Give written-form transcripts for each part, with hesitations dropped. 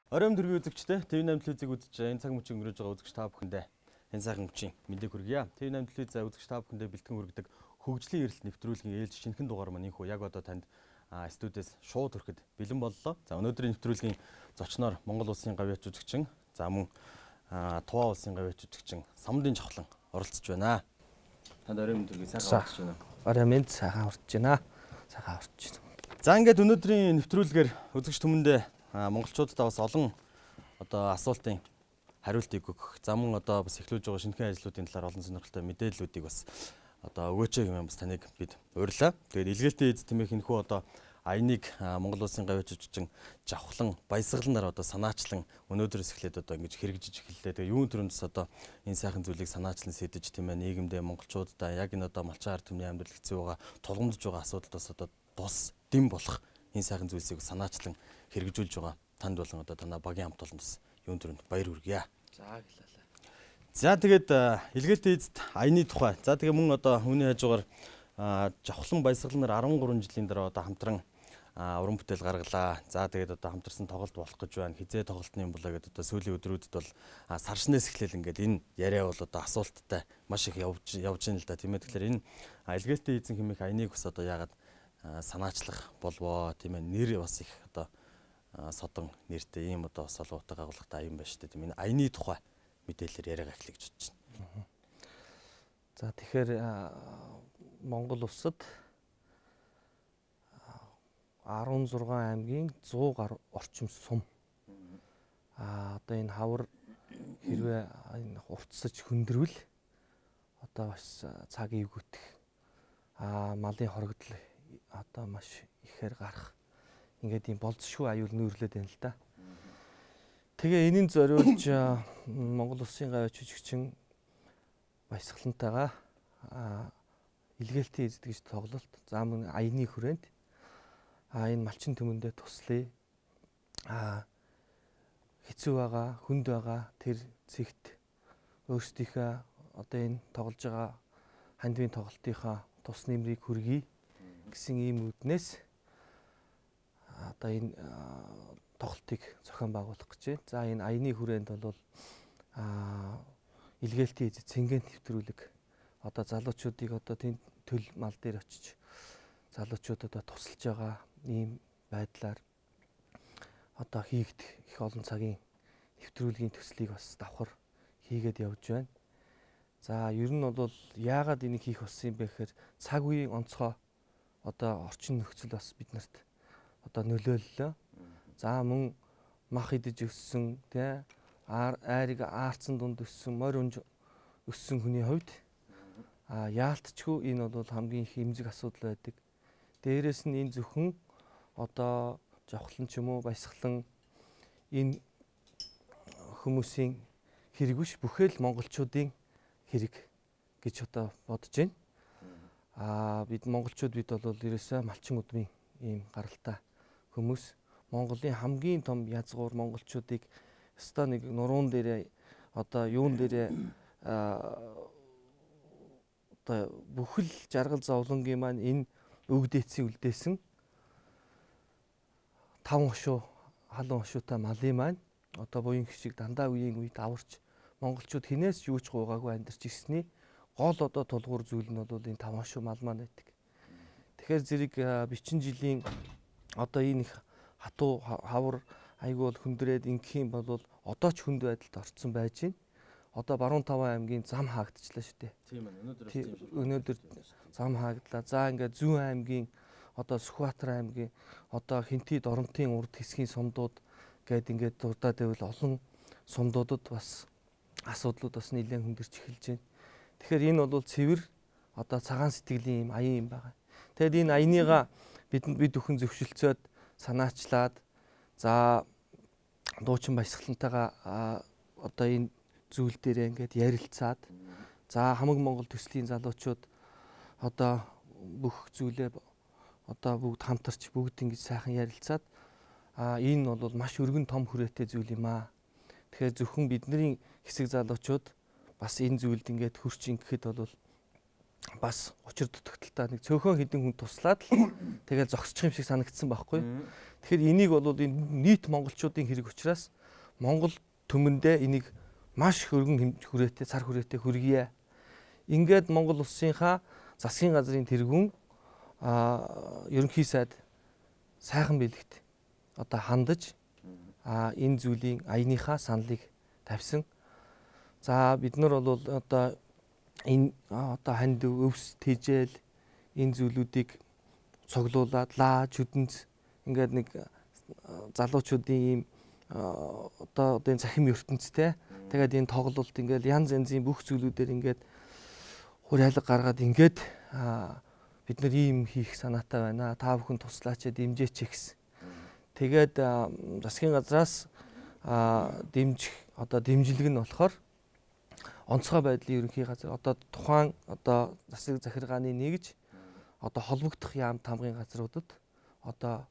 Оройн төргийн үзэгчдээ TV8 телевизийг үзэж энэ цаг мөчийг өнгөрөөж байгаа үзэгч та бүхэндээ энэ сайхан мөчийн мэндийг хүргье. TV8 телевиз үзэгч та бүхэндээ бэлтгэн хүргэдэг хөгжлийн эрэлт нэвтрүүлгийн ээлж шинэхэн дугаар маань энэхүү яг одоо танд студиэс шууд хүрэхэд бэлэн боллоо. За өнөөдрийн нэвтрүүлгийн зочноор Монгол улсын гавьяач жүжигчин, за мөн Туваа улсын гавьяач жүжигчин Самдын Жавхлан оролцож байна. Танд оройн төргийн сайхан оролцож байна. Оройн мэнд сайхан орж байна. Сайхан орж байна. За ингээд өнөөдрийн нэвтрүүлгээр үзэгч түмэндээ монголчуудаа бас олон одоо асуултын хариултыг өгөх. За мөн одоо бас эхлүүлж байгаа шинэхэн ажлуудын талаар олон сонирхолтой мэдээллүүдийг бас одоо өгөөч хэмээн бас таныг бид урьлаа. Тэгээд илгээлтийн эз тэмээх энэхүү одоо аяныг Монгол улсын гавьяач жүжигчин Жавхлан Баясгаланаар одоо санаачлан өнөөдрөөс эхлээд одоо ингэж хэрэгжиж эхэллээ. Тэгээ юун төрөндс одоо энэ сайхан зүйлийг санаачлан сэдэж тийм ээ нийгэмдээ монголчуудаа яг энэ одоо малчин ард түмний амьдрал хэцүү байгаа, тулгамдж байгаа асуудалд бас одоо тус дэм болох энэ сайхан зүйлсийг санаачлан хэрэгжүүлж байгаа. Танд болон одоо танаа багийн хамт олонд бас юун төрөнд баяр хүргье. За гэлээ. За тэгээд илгээлтийн эзэд аяны тухай. За тэгээ мөн одоо үүний хажуугаар Жавхлан Баясгаланаар 13 жилийн дараа одоо хамтран уран бүтээл гаргалаа. За тэгээд одоо хамтарсан тоглолт болох гэж байна. Хизээ тоглолтны юм болоо гэдээ одоо сүүлийн өдрүүдэд бол саршнээс эхлээл ингээд энэ яриа бол одоо асуулттай маш их явж явж байна л да. Тийм ээ. Тэгэхээр энэ илгээлтийн эзэн хэмээх аяныг бас одоо яагаад санаачлах болвоо, тийм ээ, нэр бас их одоо содон нэртэй ийм одоо бас олон утга агуулгатай аян байна шүү дээ. Тийм энэ аяны тухай мэдээлэлээр яриагаа эхлэе гэж бодож байна. За тэгэхээр Монгол улсад 16 аймгийн 100 гаруй орчим сум. Одоо энэ хавар хэрвээ энэ уртсаж хүндрвэл одоо бас цаг эвгүтэх, малын хорогдол одоо маш ихээр гарах ингээд ийм болзошгүй аюул нүүрлээд байна л да. Тэгээ энэний зориулж Монгол улсын гавьяач жүжигчин Баясгалантайгаа илгээлтийн эзэд гэж тоглолт, за мөн аяны хүрээнд энэ малчин түмэндээ туслая. Хэцүү байгаа, хүнд байгаа тэр цэгт өөрсдийнхөө одоо энэ тоглож байгаа хандвийн тоглолтынхаа тус нэмрийг хүргэе гэсэн ийм үүднээс одоо энэ тоглолтыг зохион байгуулах гэж байна. За энэ аяны хүрээнд бол илгээлтийн эзэд цэнгээн нэвтрүүлэг одоо залуучуудыг одоо тэнд төл мал дээр очиж залуучууд одоо тусалж байгаа ийм байдлаар одоо хийгдэх их олон цагийн нэвтрүүлгийн төслийг бас давхар хийгээд явж байна. За ер нь бол яагаад энийг хийх болсон юм бэ гэхээр цаг үеийн онцгой одоо орчин нөхцөл бас биднэрт одоо нөлөөллөө. За мөн мах идэж өссөн, тэ айрыг аарцсан дунд өссөн, морь унж өссөн хүний хувьд яалтчгүй энэ бол хамгийн их эмзэг асуудал байдаг. Дээрээс нь энэ зөвхөн одоо Жавхлан ч юм уу Баясгалан энэ хүмүүсийн хэрэг биш, бүхэл монголчуудын хэрэг гэж одоо бодож байна. Бид монголчууд бид бол ерөөсөө малчин удмын ийм гаралтай хүмүүс. Монголын хамгийн том язгуур монголчуудыг ёстой нэг нуруун дээрээ одоо юун дээрээ одоо бүхэл жаргал зовлонгийн маань энэ өвгдээцийн үлдээсэн таван хошуу халуун хошуутай малын маань одоо буян хишиг дандаа үеийн үед аварч монголчууд хинээс юу ч гуйгаагүй амьдарч ирсний гол одоо тулгуур зүйл нь бол энэ таван хошуу мал маань байдаг. Тэгэхээр зэрэг бичин жилийн одоо энэ их хатуу хавар айгүй бол хүндрээд ингэх юм бол одоо ч хүнд байдалд орцсон байж байна. Одоо баруун таван аймгийн зам хаагдчихлаа шүү дээ. Тийм ээ. Өнөөдөр бас тийм шүү. Өнөөдөр зам хаагдлаа. За ингээд Зүүн аймгийн одоо Сүхбаатар аймгийн одоо Хинти Доромтын урд хэсгийн сумдууд гээд ингээд дурдаад байвал олон сумдуудад бас асуудлууд бас нэлээд хүндэрч эхэлж байна. Тэгэхээр энэ бол цэвэр одоо цагаан сэтгэлийн юм аян юм байгаа. Тэгэд энэ аяныгаа бид бүхэн зөвшөлдсөд санаачлаад за дуучин Баясгалантайгаа одоо энэ зүйл дээрээ ингээд ярилцаад за хамаг Монгол төслийн залуучууд одоо бүх зүйлээ одоо бүгд хамтарч бүгд ингэж сайхан ярилцаад энэ бол маш өргөн том хүрээтэй зүйл юм аа. Тэгэхээр зөвхөн бидний хэсэг залуучууд бас энэ зүйлд ингээд хөрч ингэхэд бол бас учир дутагдaltaа нэг цөөхөн хэдэн хүн туслаад л тэгэл зогсчих юм шиг санагдсан байхгүй. Тэгэхээр энийг бол энэ нийт монголчуудын хэрэг учраас Монгол түмэндээ энийг маш их өргөн хүрээтэй, цар хүрээтэй хүргье. Ингээд Монгол улсынхаа засгийн газрын тэргүүн ерөнхий сайд сайхан бэлэгт одоо хандаж энэ зүйлийн аяныхаа саналыг тавьсан. За бид нар бол одоо энэ одоо ханд өвс тэжээл энэ зүйлүүдийг цуглуулад лаа чүдэнц ингээд нэг залуучуудын ийм одоо энэ цахим ертөнцтэй тэгээд энэ тоглолт ингээд янз янзын бүх зүйлүүдээр ингээд хуриалга гаргаад ингээд бид нар ийм хийх санаатай байна. Та бүхэн туслаач, дэмжээч гэсэн. Тэгээд засгийн газраас дэмжих одоо дэмжлэг нь болохоор онцгой байдлын ерөнхий газар одоо тухайн одоо засаг захиргааны нэгж одоо холбогдох яам тамгын газруудад одоо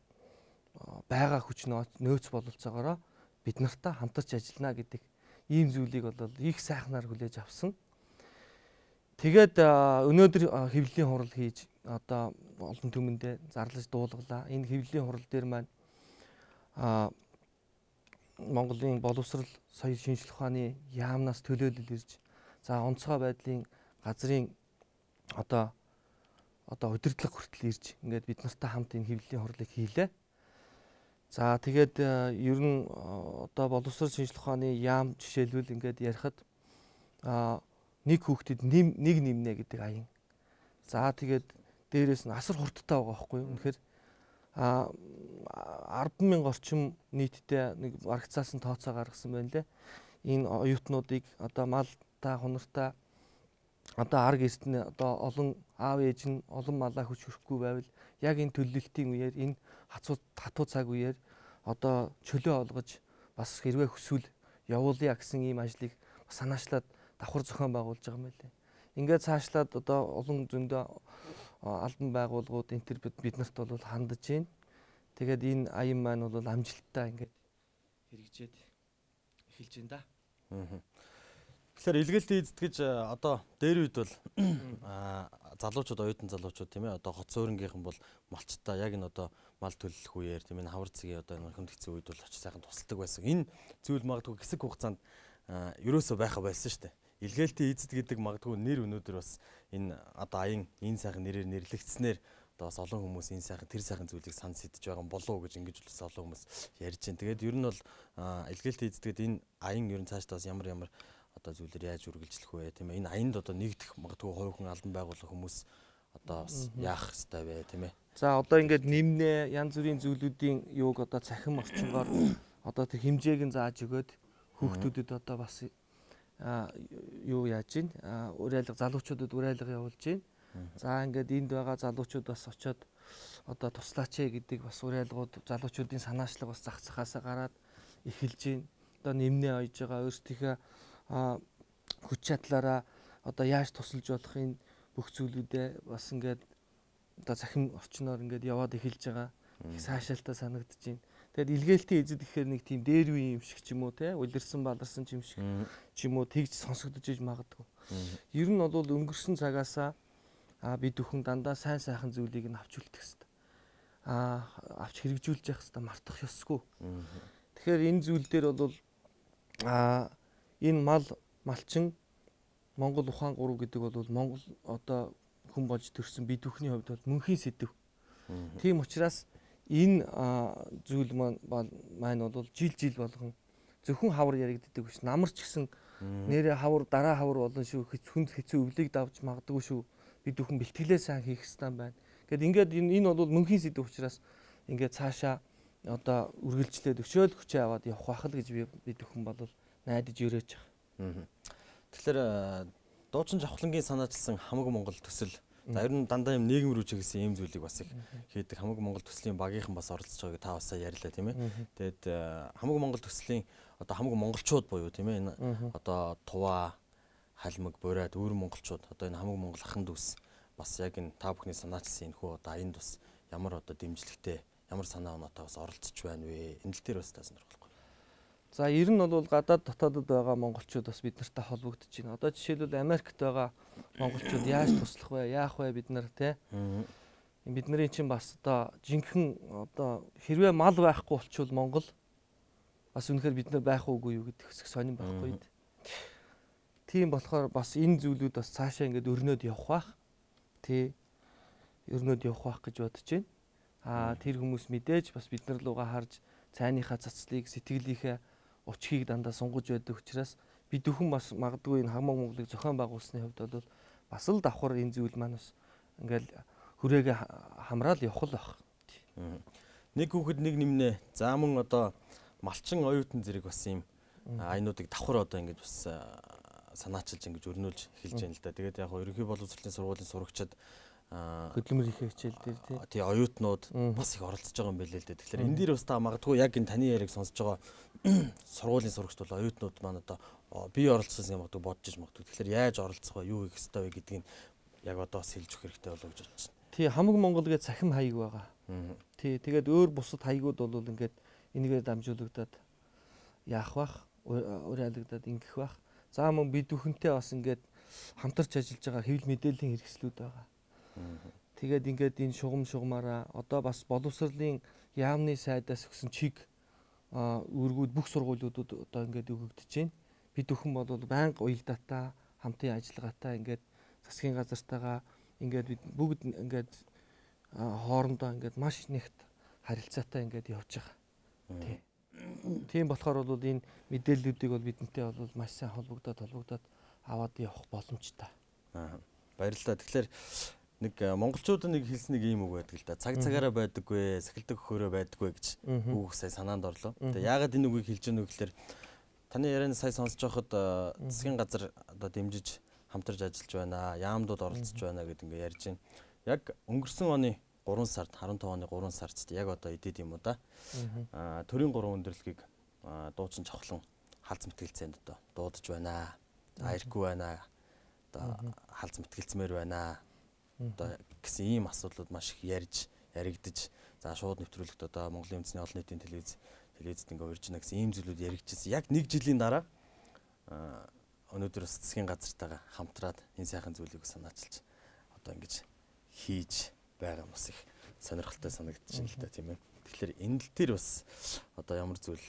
байгаа хүч нөөц бололцоогоороо бид нартай хамтарч ажиллана гэдэг ийм зүйлийг бол их сайхнаар хүлээж авсан. Тэгээд өнөөдөр хэвлэлийн хурал хийж одоо олон түмэндээ зарлаж дуулгалаа. Энэ хэвлэлийн хурал дээр маань Монголын боловсрал соёл шинжлэх ухааны яамнаас төлөөлөл ирж, за онцгой байдлын газрын одоо удирдлага хүртэл ирж ингээд бид нартай хамт энэ хэвлэлийн хурлыг хийлээ. За тэгээд ер нь одоо боловсрол шинжлэх ухааны яам жишээлбэл ингээд ярихад нэг хүүхдэд нэг нэмнэ гэдэг аян. За тэгээд дээрээс нь асар хурдтай байгаа байхгүй юу? Үнэхээр 10,000 орчим нийтдээ нэг барагцаасан тооцоо гаргасан байна лээ. Энэ оюутнуудыг одоо малтай, хунартай одоо арг эрдэнэ одоо олон аав ээж нь олон малаа хүч хүрэхгүй байвал яг энэ төлөлтийн үеэр энэ хатуу цаг үеэр одоо чөлөө олгож бас хэрвээ хүсвэл явуулъя гэсэн ийм ажлыг санаачлаад давхар зохион байгуулж байгаа юм байлээ. Ингээд цаашлаад одоо олон зөндөө албан байгууллагууд энэ төр бид нарт бол хандаж байна. Тэгээд энэ аян маань бол амжилттай ингээд хэрэгжээд эхэлж байна да. Тэгэхээр илгээлтийн эзэд гэж одоо дээр үед бол залуучууд, оюутан залуучууд тийм ээ одоо хот суурьнгийнхан бол малчтай яг энэ одоо мал төлөх үеэр тийм ээ хавар цэгийн одоо энэ хүнд хэцүү үед бол очиж сайхан тусалдаг байсан. Энэ зүйл магадгүй хэсэг хугацаанд ерөөсөө байха байсан шүү дээ. Илгээлтийн эзэд гэдэг магадгүй нэр өнөөдөр бас энэ одоо аян энэ сайхан нэрээр нэрлэгдснээр одоо бас олон хүмүүс энэ сайхан тэр сайхан зүйлийг санал сэдэж байгаа юм болов уу гэж ингэж бас олон хүмүүс ярьж байна. Тэгээд ер нь бол илгээлтийн эзэд гэдэг энэ аян ер нь цаашдаа бас ямар ямар одоо зүйлээр яаж үргэлжлэх вэ тийм ээ. Энэ аянд одоо нэгдэх магадгүй хувь хүн албан байгуулах хүмүүс одоо бас яах ёстой вэ тийм ээ. За одоо ингээд нэмнэ янз бүрийн зүйлүүдийн юуг одоо цахим орчингоор одоо тэр хэмжээг нь зааж өгөөд хүүхдүүдэд одоо бас юу яаж гин уриалга залуучуудад уриалга явуулж гин. За ингээд энд байгаа залуучууд бас очиод одоо туслаач ээ гэдэг бас уриалгууд залуучуудын санаачлаг бас зах захаасаа гараад эхэлж гин. Одоо нэмнэ ойж байгаа өөрсдийнхөө хүч чадлаараа одоо яаж тусалж болох энэ бүх зүйлүүдээ бас ингээд одоо цахим орчноор ингээд яваад эхэлж байгаа. Их цаашаалтай санагдаж байна. Тэгээд илгээлтийн эзэд гэхээр нэг тийм дээр үе юм шиг ч юм уу те улирсан баларсан юм шиг ч юм уу тэгж сонсогдож иж магадгүй. Ер нь бол өнгөрсөн цагаасаа бид бүхэн дандаа сайн сайхан зүйлийг нь авч үлдэх хэвээр. Авч хэрэгжүүлж явах хэвээр мартах ёсгүй. Тэгэхээр энэ зүйл дээр бол энэ мал малчин Монгол ухаан гурав гэдэг бол Монгол одоо хүн болж төрсэн бид бүхний хувьд бол мөнхийн сэдэв. Тийм учраас энэ зүйл маань бол жил жил болгон зөвхөн хавар яригддаг биш. Намар ч гэсэн нэрээ хавар дараа хавар болно шүү. Хүнд хэцүү өвлийг давж магадгүй шүү. Бид бүхэн бэлтгэлээ сайн хийх ёстой байна. Гэт ингээд энэ бол мөнхийн сэдэв учраас ингээд цаашаа одоо үргэлжлээд өчөөл хүчээ аваад явах байх л гэж бид бүхэн бол найдаж өрөөж байгаа. Тэгэхээр дуучин Жавхлангийн санаачилсан хамаг Монгол төсөл. За ер нь дандаа юм нийгэм рүү чиглэсэн ийм зүйлийг бас их хийдэг. Хамаг Монгол төслийн багийнхан бас оролцож байгааг та бас ярьлаа тийм ээ. Тэгээд хамаг Монгол төслийн одоо хамаг монголчууд буюу тийм ээ энэ одоо Туваа, Халмаг, Бурайд, өвөр монголчууд одоо энэ хамаг Монгол ахан дүүс бас яг энэ та бүхний санаачилсан энэ хүү одоо аянд бас ямар одоо дэмжлэгтэй, ямар санаа оноотой бас оролцож байна вэ? Энэ тал дээр бас та сонирхолтой. За ер нь бол гадаад дотоодод байгаа монголчууд бас бид нартай холбогдож байна. Одоо жишээлбэл Америкт байгаа монголчууд яаж туслах вэ? Яах вэ бид нар те? Бидний чинь бас одоо жинхэнэ одоо хэрвээ мал байхгүй болчвол Монгол бас үнэхээр бид нар байх уугүй юу гэдэг хэсэг сонин байхгүй. Тийм болохоор бас энэ зүйлүүд бас цаашаа ингээд өрнөд явах бах. Тий. Өрнөд явах бах гэж бодож байна. Аа тэр хүмүүс мэдээж бас бид нар лугаа харж цайныхаа цацлыг, сэтгэлийнхээ учхийг дандаа сунгаж байдаг учраас бид бүхэн бас магадгүй энэ хамаг Монголыг зохион байгуулсны хувьд бол бас л давхар энэ зүйл маань бас ингээл хүрээгээ хамраал явах л байх. Нэг хүүхэд нэг нэмнэ. За мөн одоо малчин оюутан зэрэг бас ийм аянуудыг давхар одоо ингэж бас санаачилж ингэж өрнүүлж эхэлж байна л да. Тэгээд яг ерөнхий боловсролын сургуулийн сурагчид хөдөлмөр хийх хичээл дээр тий оюутнууд бас их оролцож байгаа юм билээ л дээ. Тэгэхээр энэ дээр бас та магадгүй яг энэ таны яриаг сонсож байгаа сургуулийн сурагчид бол оюутнууд маань одоо би оролцсон юм магадгүй бодож иж магадгүй. Тэгэхээр яаж оролцох вэ, юу хийх ёстой вэ гэдгийг яг одоо бас хэлж өгөх хэрэгтэй болов гэж бодож байна. Тий, хамаг Монгол гэж цахим хаяг байгаа. Тий, тэгээд өөр бусад хаягууд бол ингээд энэгээр дамжуулагдаад яах бах, уриалагдаад ингэх бах. За мөн бид бүхэнтэй бас ингээд хамтарч ажиллаж байгаа хэвлэл мэдээллийн хэрэгслүүд байгаа. Тэгээд ингээд энэ шугамаараа одоо бас боловсролын яамны сайдаас өгсөн чиг үүргүүд бүх сургуулиудад одоо ингээд өгөгдөж байна. Бид бүхэн бол байнга уялдаатай, хамтын ажиллагаатай ингээд засгийн газартайгаа ингээд бид бүгд ингээд хоорондоо ингээд маш нэгт харилцаатай ингээд явж байгаа. Тий. Тийм болохоор бол энэ мэдээллүүдийг бол бидэнтэй бол маш сайн холбогдоод аваад явах боломжтой. Аа. Баярлалаа. Тэгэхээр нэг монголчууд нэг хэлсэн нэг ийм үг байдаг л да. Цаг цагаараа байдаггүй, сахилдаг хөхөөрөө байдаггүй гэж үг сая санаанд орлоо. Тэгээ яагаад энэ үгийг хэлж гэнэ вэ гэхээр таны ярианы сая сонсож байхад засгийн газар одоо дэмжиж хамтарч ажиллаж байна, яамдууд оролцож байна гэд ингээ ярьж байна. Яг өнгөрсөн оны 3 сард 15 оны 3 сард яг одоо эдэд юм уу да. Төрийн 3 өндөрлөгийг дуучин чавхлан халз мэтгэлцээнд одоо дуудаж байна. Ирэхгүй байна. Одоо халз мэтгэлцмээр байна. Одоо гэсэн ийм асуудлууд маш их ярьж, яригдж, за шууд нэвтрүүлэгт одоо Монголын үндэсний олон нийтийн телевизэд ингээ урьж гинэ гэсэн ийм зүйлүүд яригдчихсэн. Яг нэг жилийн дараа өнөөдөр бас засгийн газартайгаа хамтраад энэ сайхан зүйлийг санаачилж одоо ингэж хийж байгаа бас их сонирхолтой санагдчих л да, тийм ээ. Тэгэхээр энэ л тэр бас одоо ямар зүйл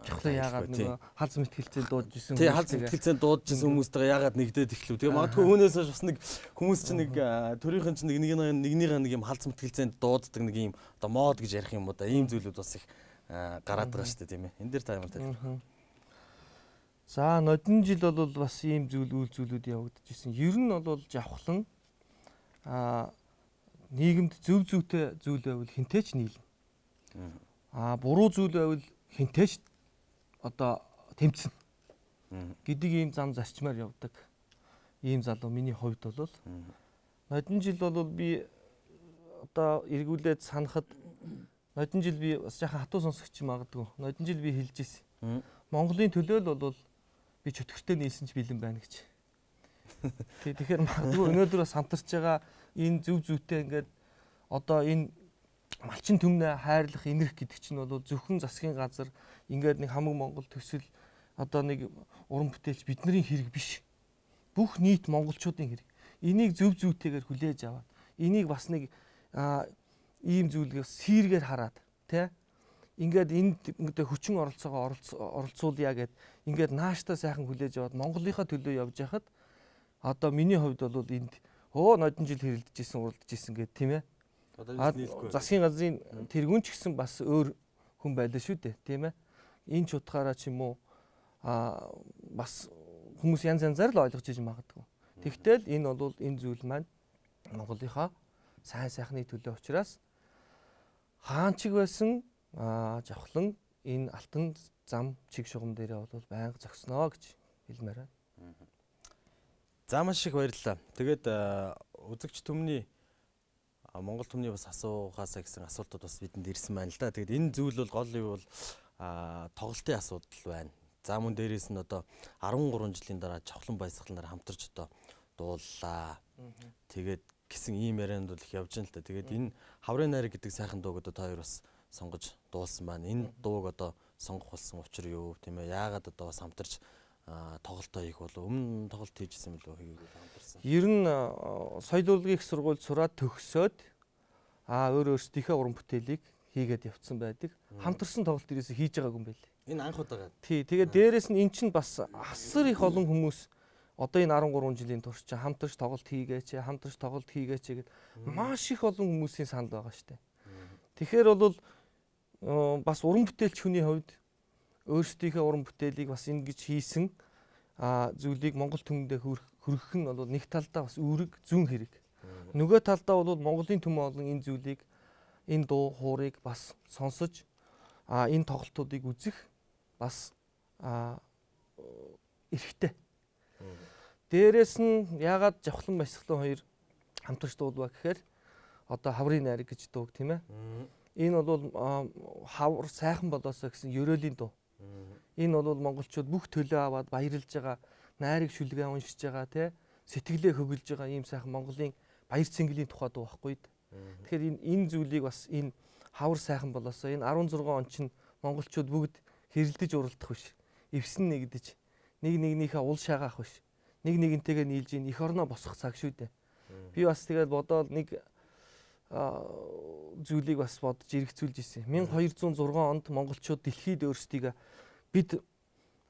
Чухлаа яагаад нөгөө халз мэтгэлцээнд дуудаж исэн хүмүүс. Тий, халз мэтгэлцээнд дуудаж исэн хүмүүстэйгээ яагаад нэгдээд эхлэв. Тэгээ магадгүй үүнээс хойш бас нэг хүмүүс чинь нэг төрийнхэн чинь нэгнийхээ нэг юм халз мэтгэлцээнд дууддаг нэг юм одоо мод гэж ярих юм уу да. Ийм зүйлүүд бас их гараад байгаа шүү дээ, тийм ээ. Энэ дээр та ямар тайлбар. За, нодон жил бол бас ийм зүйл үйл зүйлүүд явагдаж исэн. Ер нь бол жавхлан нийгэмд зөв зүйтэй зүйл байвал хинтээ ч нийлнэ. Буруу зүйл байвал хинтээ ч одоо тэмцэнэ гэдэг ийм зам зарчмаар явдаг. Ийм залуу миний хувьд бол нодон жил бол би одоо эргүүлээд санахад нодон жил би бас жаахан хатуу сонсогч магадгүй. Нодон жил би хэлж ирсэн. Монголын төлөө л бол би чөтгөртэй нийлсэн ч бэлэн байна гэж. Тий, тэгэхээр магадгүй өнөөдөр бас хамтарч байгаа энэ зөв зүйтэй ингээд одоо энэ малчин түмнээ хайрлах, инэрх гэдэг чинь бол зөвхөн засгийн газар ингээд нэг хамаг Монгол төсөл одоо нэг уран бүтээлч бидний хэрэг биш. Бүх нийт монголчуудын хэрэг. Энийг зөв зүйтэйгээр хүлээж аваад, энийг бас нэг ийм зүйлийг сэргээр хараад, тий? Ингээд энд ингээд хүчин оролцоогоо оролцуулъя гэд ингээд нааштай сайхан хүлээж аваад Монголынхаа төлөө явж яхад одоо миний хувьд бол энд нодон жил хэрэлдэж исэн, уралдаж исэн гэд, тийм ээ. Засгийн газрын тэргүүн ч гэсэн бас өөр хүн байлаа шүү дээ, тийм ээ. Энэ ч утгаараа ч юм уу бас хүмүүс янз янзаар л ойлгож иж магадгүй. Тэгтэл энэ бол энэ зүйл маань Монголынхаа сайн сайхны төлөө учраас хаан чиг байсан жавхлан энэ алтан зам чиг шугам дээрээ бол байнга зогсноо гэж хэлмээр байна. За, маш их баярлалаа. Тэгээд үзэгч түмний Монгол түмний бас асуухаасаа гэсэн асуултууд бас бидэнд ирсэн байна л да. Тэгээд энэ зүйл бол гол юу бол тоглолтын асуудал байна. За мөн дээрээс нь одоо 13 жилийн дараа Чавхлан баясгаланаар хамтарч одоо дууллаа. Тэгээд гэсэн ийм ярианд бол их явж байна л да. Тэгээд энэ Хаврын найр гэдэг сайхан дууг одоо та хоёр бас сонгож дуулсан байна. Энэ дууг одоо сонгох болсон учир юу, тийм ээ? Яагаад одоо бас хамтарч тоглолтоо хийх болов? Өмнө тоглолт хийжсэн мөлөө хийгээгүй хамтарсан. Ер нь соёл урлагийн их сургуульд сураад төгсөөд өөр өөрсдийнхөө уран бүтээлийг хийгээд явцсан байдаг. Хамтарсан тоглолт ерөөсөө хийж байгаагүй юм байл. Энэ анх удаага. Тий, тэгээд дээрэс нь эн чинь бас асар их олон хүмүүс одоо энэ 13 жилийн турш чинь хамтарч тоглолт хийгээч, хамтарч тоглолт хийгээч гэд маш их олон хүмүүсийн санал байгаа штэ. Тэгэхээр бол бас уран бүтээлч хүний хувьд өөрсдийнхөө уран бүтээлийг бас ингэж хийсэн зүйлийг Монгол түмэндээ хүргэх нь бол нэг талдаа бас үүрэг зүүн хэрэг. Нөгөө талдаа бол Монголын түмэн олон энэ зүйлийг, энэ дуу хуурыг бас сонсож энэ тоглолтуудыг үзэх бас эрхтэй. Дээрээс нь яагаад Жавхлан Баясгалан хоёр хамтарч дуулва гэхээр одоо хаврын найраг гэж дууг, тийм ээ. Энэ бол хавар сайхан болоосоо гэсэн ерөөлийн дуу. Энэ бол монголчууд бүх төлөө аваад баярлж байгаа, найраг шүлгээ уншиж байгаа, тий, сэтгэлээ хөглөж байгаа ийм сайхан Монголын баяр цэнгэлийн тухай дуу байхгүй. Тэгэхээр энэ зүйлийг бас энэ хавар сайхан болоосоо энэ 16 он чинь монголчууд бүгд хэрэлдэж уралдах биш. Эвсэн нэгдэж, нэг нэгнийхээ уул шаагаах биш. Нэг нэгнтэйгээ нийлж ин эх орноо босгох цаг шүү дээ. Би бас тэгээд бодоол нэг зүйлийг бас бодож эргэцүүлж ирсэн. 1206 онд монголчууд дэлхийд өөрсдийгөө бид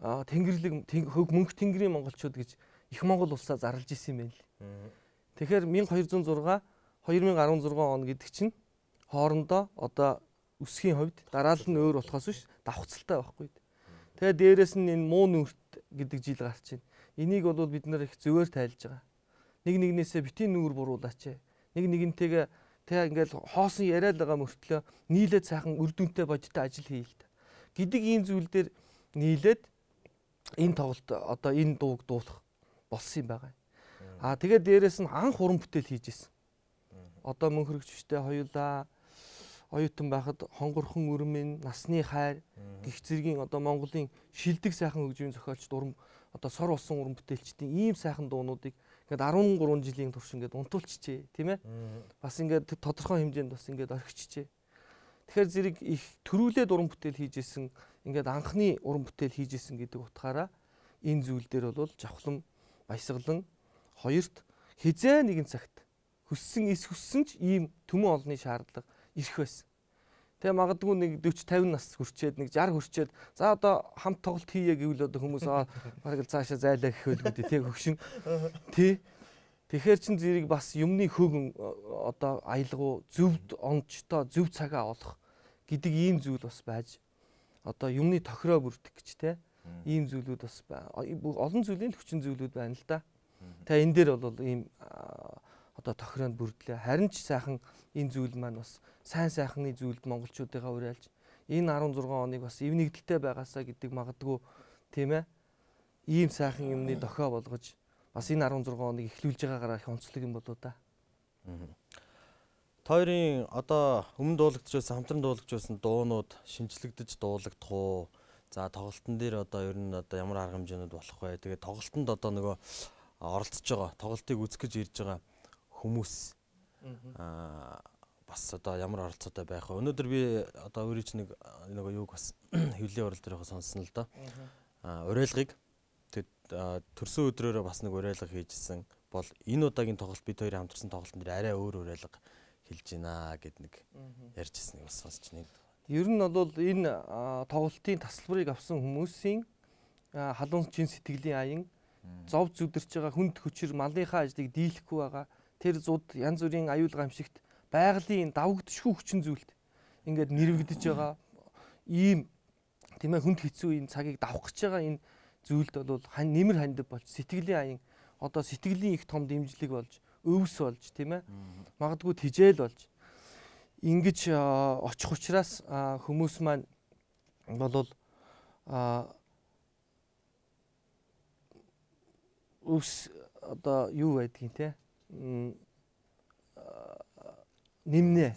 тэнгэрлэг мөнх тэнгэрийн монголчууд гэж их Монгол улсаа зарлж исэн юм байна л. Тэгэхээр 1206 2016 он гэдэг чинь хоорондоо одоо өсгийн хувьд дараалал нь өөр болохоос биш давхцалтай байхгүй. Тэгээ дээрэс нь энэ муу нүрт гэдэг жил гарч байна. Энийг бол бид нар их зөвөр тайлж байгаа. Нэг нэгнээсээ битгий нүүр буруулаач. Нэг нэгнтэйгээ тэгээ ингээл хоосон яриад байгаа мөртлөө нийлээд сайхан үр дүнтэй бодиттой ажил хийе л та гэдэг ийм зүйл дээр нийлээд энэ тоглолт одоо энэ дууг дуулах болсон юм байгаа. Аа тэгээ дээрэс нь анх уран бүтээл хийж исэн. Одоо мөн хөргөчтэй хоёулаа оюутан байхад хонгорхон өрмөн, насны хайр гих зэргийн одоо Монголын шилдэг сайхан хөгжмийн зохиолчд уран одоо сор болсон уран бүтээлчдийн ийм сайхан дуунуудыг ингээд 13 жилийн турш ингээд унтуулчихжээ, тийм ээ. Бас ингээд тодорхой хэмжээнд бас ингээд орхичжээ. Тэгэхээр зэрэг их төрүүлээд уран бүтээл хийж исэн, ингээд анхны уран бүтээл хийж исэн гэдэг утгаараа энэ зүйл дээр бол Жавхлан Баясгалан хоёрт хизээ нэгэн цагт хүссэн эс хүссэн ч ийм түмэн олонны шаардлага ирэх байсан. Тэгээ магадгүй нэг 40 50 нас хүрчээд нэг 60 хүрчээд за одоо хамт тоглолт хийе гэвэл одоо хүмүүс бараг л цаашаа зайлаа гэх байлгүй дээ, тий, хөгшин. Тий. Тэгэхээр чин зэрэг бас юмны хөг одоо аялгау зөвд онцтой зөв цагаа олох гэдэг ийм зүйл бас байж одоо юмны тохироо бүрдэх гэж те ийм зүйлүүд бас олон зүйлийн хүчин зүйлүүд байна л да. Тэгээ энэ дээр бол ийм одоо тохироонд бүрдлээ. Харин ч сайхан энэ зүйл маань бас сайн сайхны зүйлд монголчуудыгаа уриалж энэ 16 оныг бас эв нэгдэлтэй байгаасаа гэдэг магадгүй, тийм ээ, ийм сайхан юмны дохио болгож бас энэ 16 оныг эхлүүлж байгаагаараа их онцлог юм болоо да. Та хоёрын одоо өмнө дуулагдж байсан, хамтран дуулагдж байсан дуунууд шинжлэгдэж дуулагдах уу? За тоглолтын дээр одоо ер нь одоо ямар арга хэмжээнүүд болох вэ? Тэгээ тоглолтод одоо нөгөө оролцож байгаа, тоглолтыг үзэх гэж ирж байгаа хүмүүс бас одоо ямар оролцоотой байх вэ? Өнөөдөр би одоо өөрийн чинь нэг нөгөө юуг бас хэвлэлийн урал дээр сонссон л доо. Уриалгыг тэгэд төрсөн өдрөөрөө бас нэг уриалга хийжсэн бол энэ удаагийн тоглолт бид хоёрын хамтарсан тоглолтын дээр арай өөр уриалга хэлж байна гэд нэг ярьж ирснийг бас сонсч байна. Ер нь бол энэ тоглолтын тасалбарыг авсан хүмүүсийн халуун чин сэтгэлийн аян зов зүдэрч байгаа хүнд хүчээр малынхаа ажлыг дийлэхгүй байгаа тэр зуд янз бүрийн аюул гамшигт байгалийн давагдшгүй хүчин зүйлд ингээд нэрвэгдэж байгаа ийм, тийм ээ, хүнд хэцүү энэ цагийг давах гэж байгаа энэ зүйлд бол нэмэр хандив болж сэтгэлийн аян одоо сэтгэлийн их том дэмжлэг болж өвс болж, тийм ээ, магадгүй тижээл болж ингэж очих учраас хүмүүс маань болол өвс одоо юу байдгийг те нэмнэ,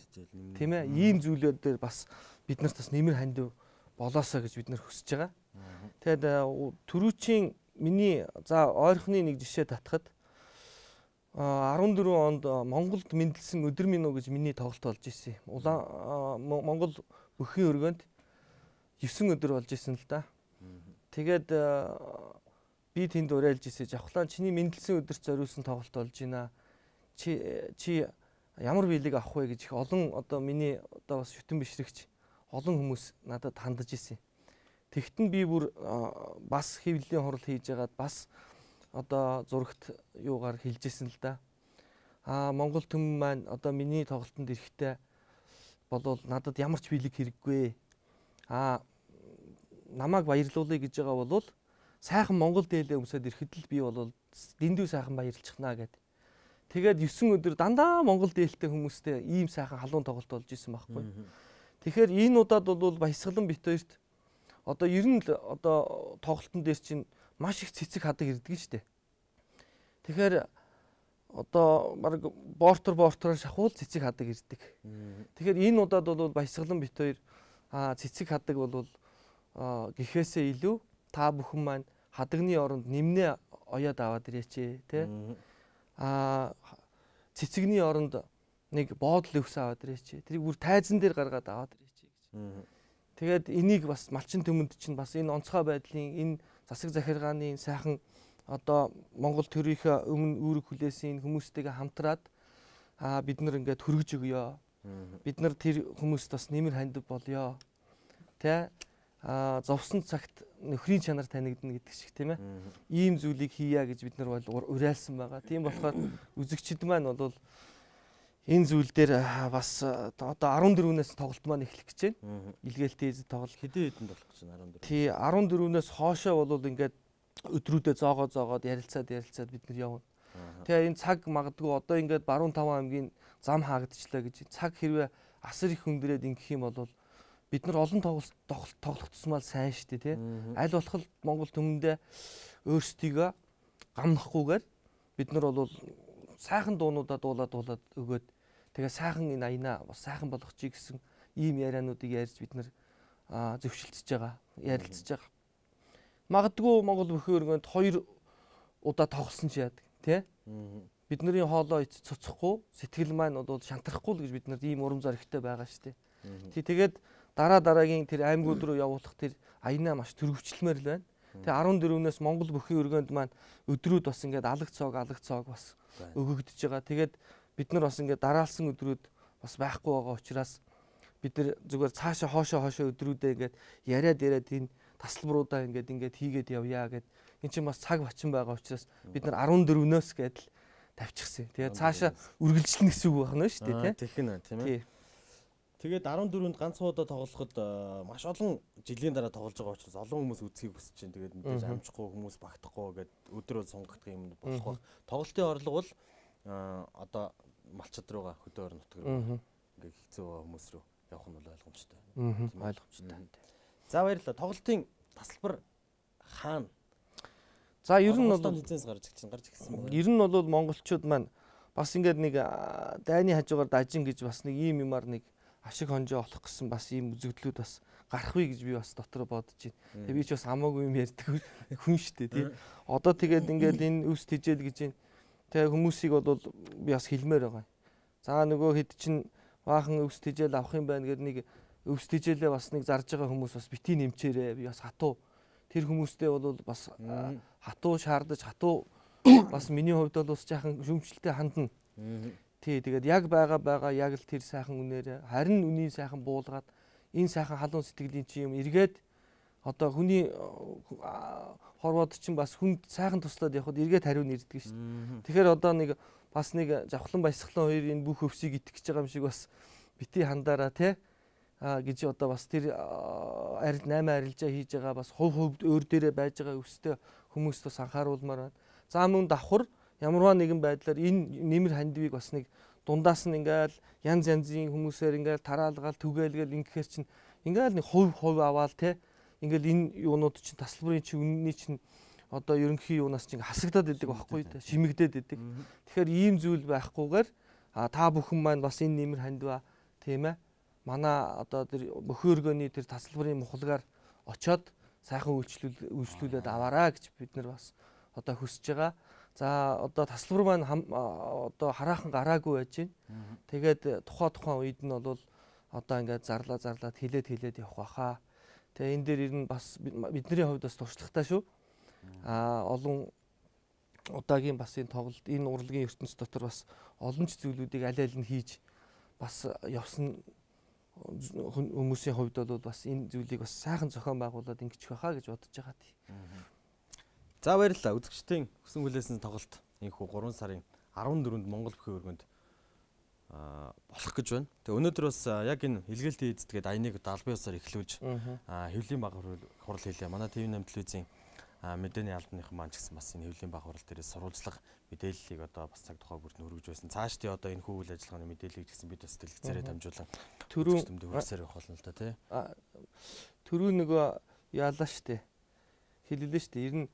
тийм ээ, ийм зүйлүүд дээр бас бид нарт бас нэмэр хандив болоосоо гэж бид нар хүсэж байгаа. Тэгээд түрүүчийн миний за ойрхны нэг жишээ татхад 14 онд Монголд мэндэлсэн өдөр минь үү гэж миний тоглолт болж исэн. Улаан Монгол бүхийн өргөөнд 9 өдөр болж исэн л да. Тэгээд би тэнд уриалж исэн. Жавхлан чиний мэндэлсэн өдөрт зориулсан тоглолт болж байна. Чи Ямар биелэг авах вэ гэж их олон одоо миний одоо бас шүтэн бишрэгч олон хүмүүс надад хандаж исэн. Тэгтэн би бүр бас хэвлэлийн хурал хийж байгаад бас одоо зурагт юугаар хэлжсэн л да. Монгол түмэн маань одоо миний тоглолтод ирэхдээ болвол надад ямар ч биелэг хэрэггүй. Намайг баярлуулъя гэж байгаа бол сайхан Монгол дээлээ өмсөд ирэхэд л би бол дэндүү сайхан баярлчихнаа гэд. Тэгээд 9 өдөр дандаа Монгол дээлтэй хүмүүстэй ийм сайхан халуун тоглолт болж исэн байхгүй. Тэгэхээр энэ удаад бол Баясгалан бит хоёрт одоо ер нь л одоо тоглолтын дээр чинь маш их цэцэг хадаг ирдэг нь штэ. Тэгэхээр одоо баг бортороор шахуул цэцэг хадаг ирдэг. Тэгэхээр энэ удаад бол Баясгалан бит хоёр цэцэг хадаг бол гэхээсээ илүү та бүхэн маань хадагны оронд нэмнээ оёод аваад ирээч тэ. Цэцэгний оронд нэг боодол өвс аваад ирээч. Тэрийг бүр тайзан дээр гаргаад аваад ирээч гэж. Тэгээд энийг бас малчин түмэнд чинь бас энэ онцгой байдлын энэ засаг захиргааны сайхан одоо Монгол төрийнхөө өмнө үүрэг хүлээсэн хүмүүстэйгээ хамтраад бид нар ингээд хөргөж өгье. Бид нар тэр хүмүүст бас нэмэр хандив болёо. Тэ? Зовсон цагт нөхрийн чанар танигдана гэдэг шиг тийм ээ. Ийм зүйлийг хийя гэж бид нар бол уриалсан байгаа. Тийм болохоор үзэгчид маань бол энэ зүйл дээр бас одоо 14-ээс тоглолт маань эхлэх гэж байна. Илгээлтийн эзэд тоглолт хэдэн хэдэнд болох гэж байна 14? Тий, 14-ээс хоошоо бол ингээд өдрүүдэд зоогоод ярилцаад бид нар явна. Тэгээ энэ цаг магадгүй одоо ингээд Баруун 5 аймгийн зам хаагдчихлаа гэж цаг хэрвээ асар их хүндрээд ингэх юм бол бид нар олон тоглолт тоглох тусмаа сайн шүү дээ тий. Аль болох Монгол түмэндээ өөрсдийгөө гамнахгүйгээр бид нар бол сайхан дуунуудаа дуулаад өгөөд тэгээ сайхан энэ аянаа бас сайхан болгочих гэсэн ийм яриануудыг ярьж бид нар зөвшөлдөж байгаа, ярилцж байгаа. Магадгүй Монгол бүхэн өргөнд 2 удаа тоглосон ч яадаг тий. Бидний хоолой цоцохгүй, сэтгэл маань бол шантрахгүй л гэж бид нарт ийм урам зоригтой байгаа шүү дээ. Тий, тэгээд дараагийн тэр аймагуд руу явуулах тэр аянаа маш төрөвчлмээр л байна. Тэгээ 14-ээс Монгол бүхэн өргөнд маань өдрүүд бас ингээд алаг цоог бас өгөгдөж байгаа. Тэгээд бид нар бас ингээд дараалсан өдрүүд бас байхгүй байгаа учраас бид нар зүгээр цаашаа хоошоо өдрүүдээ ингээд яриад энэ тасалбаруудаа ингээд хийгээд явъя гэд. Энд чинь бас цаг бачин байгаа учраас бид нар 14-өөс гэдэл тавьчихсан. Тэгээд цаашаа үргэлжлэнэ гэсэн үг байна шүү дээ, тий. Тэгэх нь тийм ээ. Тэгээд 14-нд ганцхан удаа тоглоход маш олон жилийн дараа тоглож байгаа учраас олон хүмүүс үзхийг хүсэж чинь. Тэгээд мэдээж амжихгүй хүмүүс багтахгүй гээд өдрөө сунгагдах юм болох байх. Тоглолтын орлого бол одоо малчид руугаа хөдөө орон нутг руу ингээд хэцүү хүмүүс рүү явах нь бол ойлгомжтой. Ойлгомжтой. За баярлалаа. Тоглолтын тасалбар хаана? За ер нь бол хизээс гарч ирсэн байна. Ер нь бол монголчууд маань бас ингээд нэг дайны хажуугаар дажин гэж бас нэг ийм юмар нэг ашиг хонжоо олох гэсэн бас ийм үзэгдлүүд бас гарах вэ гэж би бас дотор бодож байна. Тэгээ би ч бас хамаагүй юм ярьдаг хүн шүү дээ тий. Одоо тэгээд ингээд энэ өвс тэжээл гэж байна. Тэгээ хүмүүсийг бол би бас хэлмээр байгаа. За нөгөө хэд чинь баахан өвс тэжээл авах юм байна гэд нэг өвс тэжээлээ бас нэг зарж байгаа хүмүүс бас бити нэмчээрээ би бас хатуу тэр хүмүүстэй бол бас хатуу шаардаж хатуу бас миний хувьд бол бас жаахан шүүмжлэлтэй хандна. Тий, тэгээд яг байгаа яг л тэр сайхан үнээр харин үнийн сайхан буулгаад энэ сайхан халуун сэтгэлийн чи юм эргээд одоо хүний хорвоод чинь бас хүнд сайхан туслаад явхад эргээд хариу нэрдэг шүү дээ. Тэгэхээр одоо нэг бас нэг Жавхлан Баясгалан хоёр энэ бүх өвсийг итгэж байгаа юм шиг бас бити хандаараа тий гэж одоо бас тэр 8 арилжаа хийж байгаа бас хувь өөр дээрээ байж байгаа өвстэй хүмүүст бас анхааруулмаар байна. За мөн давхар ямарваа нэгэн байдлаар энэ нэмэр хандивыг бас нэг дундаас нь ингээл янз янзын хүмүүсээр ингээл тараалгаал түгээлгээл ингэхээр чинь ингээл нэг хувь аваал те ингээл энэ юунууд чинь тасалбарын чинь үнний чинь одоо ерөнхий юунаас чинь хасагдаад идэг байхгүй те шимэгдээд идэг. Тэгэхээр ийм зүйл байхгүйгээр та бүхэн маань бас энэ нэмэр хандиваа тийм ээ манай одоо тэр мөхөөргөний тэр тасалбарын мухлагаар очоод сайхан үйлчлүүлээд аваараа гэж бид нар бас одоо хүсэж байгаа. За одоо тасалбар маань одоо хараахан гараагүй байж байна. Тэгээд тухайн үед нь бол одоо ингээд зарлаад хилээд явах байхаа. Тэгээ энэ дээр ер нь бас бидний хувьд бас туршлагатай шүү. Олон удаагийн бас энэ тоглолт, энэ урлагийн ертөнц дотор бас олон ч зүйлүүдийг аль аль нь хийж бас явсан хүмүүсийн хувьд бол бас энэ зүйлийг бас сайхан зохион байгуулад ингэчих байхаа гэж бодож байгаа тий. За баярлалаа. Үзэгчдийн хүсэн хүлээсэн тоглолт энэхүү 3 сарын 14-нд Монгол бүхий өргөнд болох гэж байна. Тэгээ өнөөдөр бас яг энэ илгээлтийн эзэд гээд аяныг одоо албан ёсоор эхлүүлж хэвлийн баг хурал хийлээ. Манай TV8 телевизийн мэдээний албаныхан маань ч гэсэн бас энэ хэвлийн баг хурал дээрээс сурвалжлага мэдээллийг одоо бас цаг тухай бүрт нь өргөж байсан. Цаашдын одоо энэ хүү үйл ажиллагааны мэдээллийг ч гэсэн бид бас дэлгэцээрээ дамжуулан түрүүн хүрсээр явах болно л да тий. Түрүү нөгөө яалаа штэ. Хэллээ штэ. Ер нь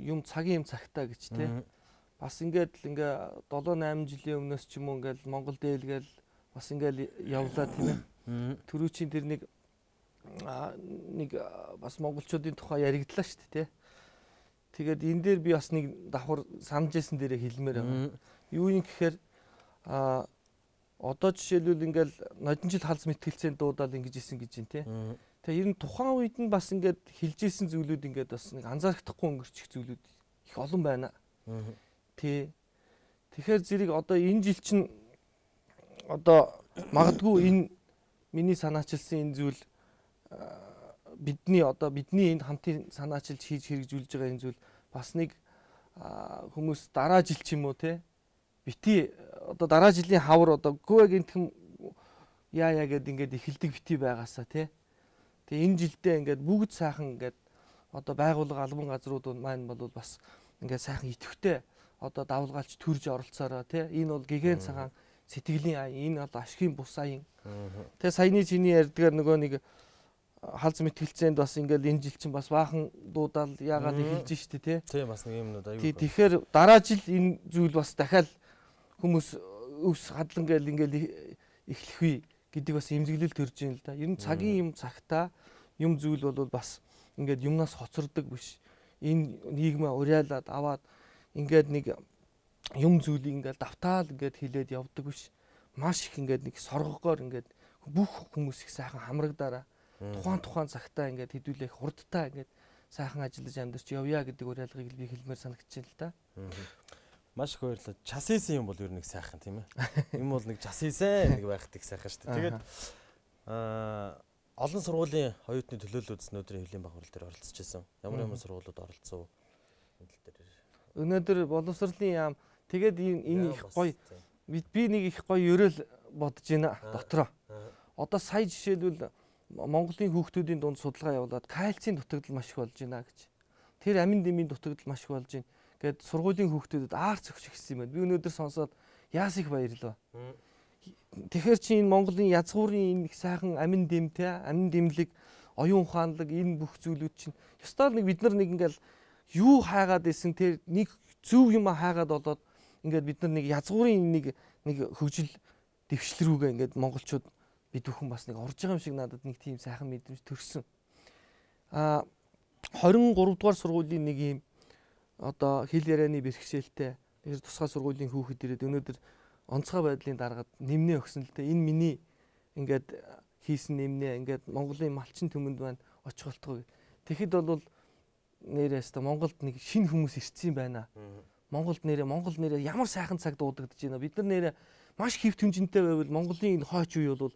юм цагийн юм цагтаа гэж тий. Бас ингээд л ингээ 7 8 жилийн өмнөөс ч юм уу ингээл Монгол дээлгээл бас ингээл явлаа тийм ээ. Түрүүчийн тэр нэг бас монголчуудын тухай яригдлаа шүү дээ тий. Тэгээд энэ дээр би бас нэг давхар санаж исэн дээрээ хэлмээр байна. Юу юм гэхээр одоо жишээлбэл ингээл нодон жил халз мэтгэлцээнд дуудаал ингэж исэн гэж юм тий. Тэгээ ер нь тухайн үед нь бас ингээд хэлж исэн зүйлүүд ингээд бас нэг анзаарахдахгүй өнгөрчих зүйлүүд их олон байна. Тий. Тэгэхээр зэрэг одоо энэ жил чинь одоо магадгүй энэ миний санаачилсан энэ зүйл бидний одоо бидний энэ хамтын санаачилж хийж хэрэгжүүлж байгаа энэ зүйл бас нэг хүмүүс дараа жил ч юм уу те бити одоо дараа жилийн хавар одоо гүэ гинтхэн яа яа гэд ингээд эхэлдэг бити байгаасаа те. Тэгээ энэ жилдээ ингээд бүгд сайхан ингээд одоо байгууллага албан газрууд маань бол бас ингээд сайхан идэвхтэй одоо давлгаалч төрж оролцоороо те. Энэ бол гэгээн цагаан сэтгэлийн аян, энэ бол ашигын бус аян. Тэгээ саяны чиний ярьдгаар нөгөө нэг халз мэтгэлцээнд бас ингээл энэ жил чинь бас баахан дуудаал яагаад эхэлж штэ тий. Тийм бас нэг юмнууд аюу. Тэгэхээр дараа жил энэ зүйл бас дахиад хүмүүс өвс хадлан гээл ингээл эхлэх үе гэдэг бас эмзэглэл төрж ийн л да. Ер нь цагийн юм цагтаа юм зүйл бол бас ингээд юмнаас хоцордог биш. Энэ нийгмээ уриалаад аваад ингээд нэг юм зүйлийг ингээд давтаал ингээд хилээд явдаг биш. Маш их ингээд нэг соргогоор ингээд бүх хүмүүс их сайхан хамрагдаараа тухайн цагтаа ингээд хэдүүлэх хурдтай ингээд сайхан ажиллаж амьдарч явъя гэдэг уриалгыг би хэлмээр санагдчихэв л да. Маш их баярлалаа. Час хийсэн юм бол ер нь нэг сайхан тийм ээ. Юм бол нэг час хийсэн нэг байхад их сайхан шүү дээ. Тэгээд олон сургуулийн оюутны төлөөлөл үзсэн өдрийн хэвлийн баг хурал дээр оролцож байсан. Ямар сургуулиуд оролцсон энэ тал дээр. Өнөөдөр боловсролын яам тэгээд энэ их гоё би нэг их гоё ерөөл бодож байна дотроо. Одоо сая жишээлбэл Монголын хүүхдүүдийн дунд судалгаа явуулаад кальцийн дутагдал маш их болж байна гэж. Тэр амин дэмийн дутагдал маш их болж байна. Гээд сургуулийн хүүхдүүдэд аарц өгч ирсэн юм байна. Би өнөөдөр сонсоод яас их баярлаа. Тэгэхээр чи энэ Монголын язгуурын энэ их сайхан амин дэмтэй, амин дэмлэг, оюун ухаанлаг энэ бүх зүйлүүд чинь ёстой нэг бид нар нэг ингээл юу хайгаад исэн тэр нэг зөв юм хайгаад болоод ингээд бид нар нэг язгуурын нэг хөгжил дэвшил рүүгээ ингээд монголчууд бид бүхэн бас нэг орж байгаа юм шиг надад нэг тийм сайхан мэдрэмж төрсөн. 23 дугаар сургуулийн нэг юм одоо хэл ярианы бэрхшээлтэй тэр тусгай сургуулийн хүүхэд ирээд өнөөдөр онцгой байдлын дараагад нэмнээ өгсөн л дээ. Энэ миний ингээд хийсэн нэмнээ ингээд Монголын малчин түмэнд маань очих болтгоо. Тэгэхэд бол нэрээ өстө Монголд нэг шинэ хүмүүс ирсэн байна. Монголд нэрээ ямар сайхан цаг дуудагдаж байна. Бид нар нэрээ маш хэв түнжинтэй байвал Монголын энэ хойч үе бол